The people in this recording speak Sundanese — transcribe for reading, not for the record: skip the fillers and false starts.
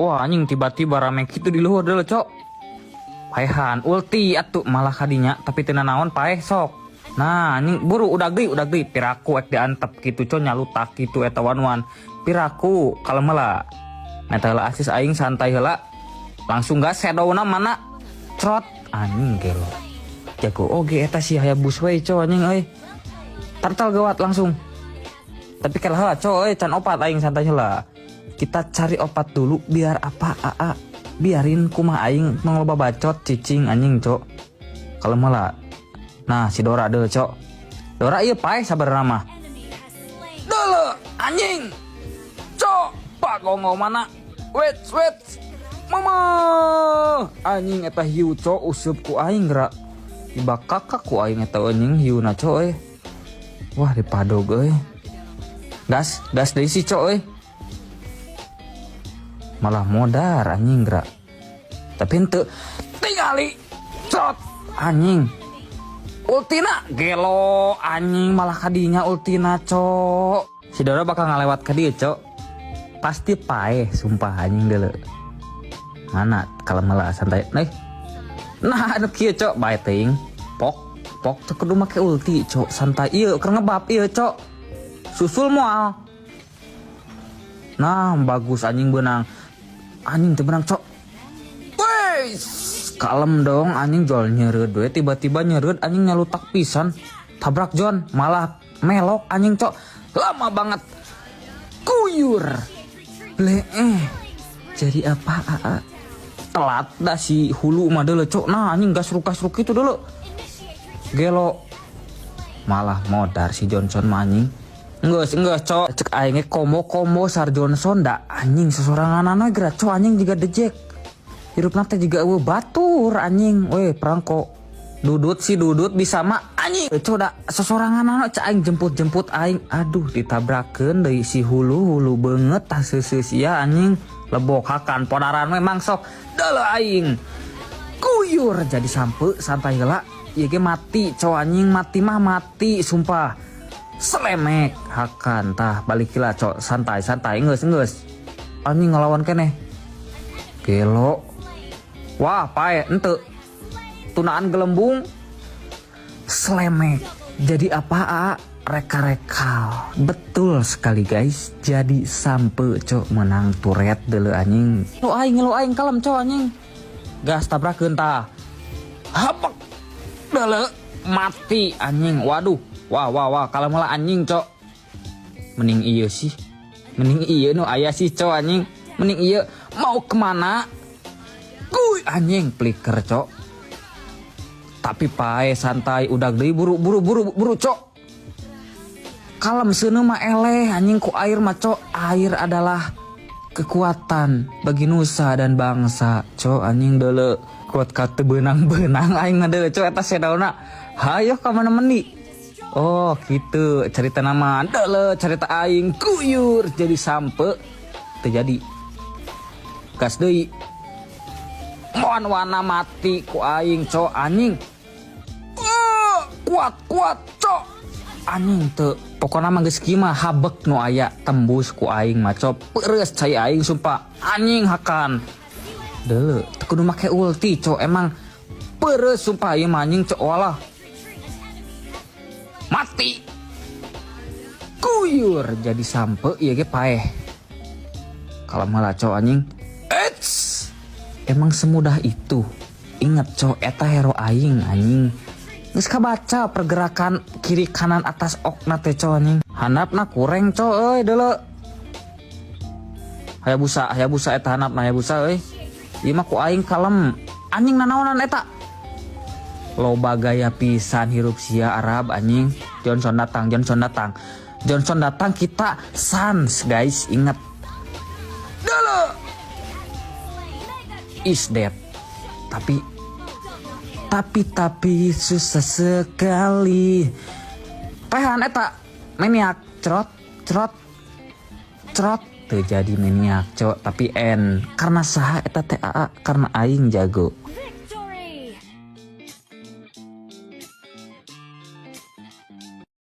Wah, anjing, tiba-tiba rame gitu di luhur dulu, cok. Paehan ulti atuh malah kadinya, tapi teu naon, paeh sok. Nah, anjing, buru udah deui, udah deui, piraku ek diantep gitu, cok, nyalutak gitu eta Wanwan. Piraku kalem heula. Nah, heula asis aing, santai heula. Langsung gas, shadowna mana? Crot, anjing, gelo. Jago oge eta si Hayabusa we, cok, anjing euy. Turtle gawat langsung. Tapi kalau heula, cok, euy, can opat aing, santai heula. Kita cari opat dulu biar apa, aa? Biarin kumaha aing tong loba bacot cicing anjing, cok. Kalau malah, nah, si Dora deh, cok. Dora iya paeh sabar mah. Dele anjing. Cok, Pak mana? Wait, wait. Mama. Anjing, eta hiu, cok, useup ku aing gerak. Dibakak ku aing eta anjing hiuna, cok, euy. Wah, dipadog euy. Gas, gas deui si cok euy. Malah modar anjing gerak, tapi ente tingali cot anjing, ultina gelo anjing, malah kadinya ultina, cok. Si Dora bakal ngalewat ke dia, cok, pasti paeh sumpah anjing. Dulu mana kalau malah santai nih. Nah, anu kieu, cok, bae teuing pok pok, cok, kudu make ulti, cok, santai. Iya keur ngebab iya, cok, susul moal. Nah, bagus anjing, benang anjing teu benang, cok. Wes, kalem dong anjing, jual nyereud we, tiba-tiba nyereud anjing, nyalutak pisan. Tabrak John, malah melok anjing, cok. Lama banget. Kuyur. Ble eh. Jadi apa, aa? Telat dah si hulu mah dulu, cok. Nah, anjing, gasruk gasruk itu dulu. Gelo. Malah modar si Johnson mah anjing. Enggak, cok. Cek aingnya combo-combo Sar Johnson dah anjing, sesorangan gerak, cok, anjing, juga dejek. Hirup teh juga eueuh batur anjing. Weh, perangko. Dudut si Dudut bisa mah anjing. Cok, da sesorangan cek aing jemput-jemput aing. Aduh, ditabrakeun deui si hulu, hulu beungeut tah seuseus sia anjing. Lebok hakan podaran memang sok. Deuleu aing. Kuyur jadi sampe, santai heula. Ieu ge mati, cok, anjing, mati mah mati sumpah. Selemek hakan tah, balik lah, cok, santai santai, geus geus. Anjing, ngelawan keneh. Gelo. Wah, pae ente. Tunaan gelembung. Selemek. Jadi apa, a? Reka-rekal. Betul sekali, guys. Jadi sampe, cok, menang turret dulu anjing. Lo aing, lo aing, kalem, cok, anjing. Gas, tabrakeun tah. Habek. Dele mati anjing. Waduh. Wah wah wah, kalau malah anjing, cok. Mending iya sih. Mending iya nu aya sih, cok, anjing. Mending iya mau kemana? Kuy anjing, flicker, cok. Tapi pae, santai, udah deui, buru buru buru buru, cok. Kalem, seuneu mah eleh anjing ku air mah, cok. Air adalah kekuatan bagi nusa dan bangsa, cok, anjing. Deuleu kuat kate beunang-beunang aing mah deuleu, cok, eta sedauna. Hayo ka mana mendi? Oh, gitu cerita nama deuleu cerita aing kuyur jadi sampe terjadi. Gas deui. Moan wana mati ku aing, cok, anjing. Oh, kuat kuat, cok, anjing, teu pokokna mah geus kieu mah habek nu aya tembus ku aing mah, cok, peureus cai aing sumpah anjing. Hakan deuleu teu kudu make ulti, cok, emang peureus sumpah ieu mah anjing, cok. Walah, mati kuyur jadi sampe ieu ge paeh. Kalau malah, cok, anjing. Eits, emang semudah itu. Ingat, cok, eta hero aing anjing. Geus kabaca pergerakan kiri kanan atas okna teh, cok, anjing. Handapna kureng, cok, euy, deuleu. Hayabusa, Hayabusa eta handapna Hayabusa euy. Ieu mah ku aing kalem. Anjing, nanaonan eta? Loba gaya pisan hirup sia Arab anjing. Johnson datang, Johnson datang. Johnson datang, kita sans, guys, ingat. Deuleu. Is dead. Tapi susah sekali. Paehan eta maniac, crot crot crot, terjadi maniac, cok, tapi N karena saha eta TAA? Karena aing jago.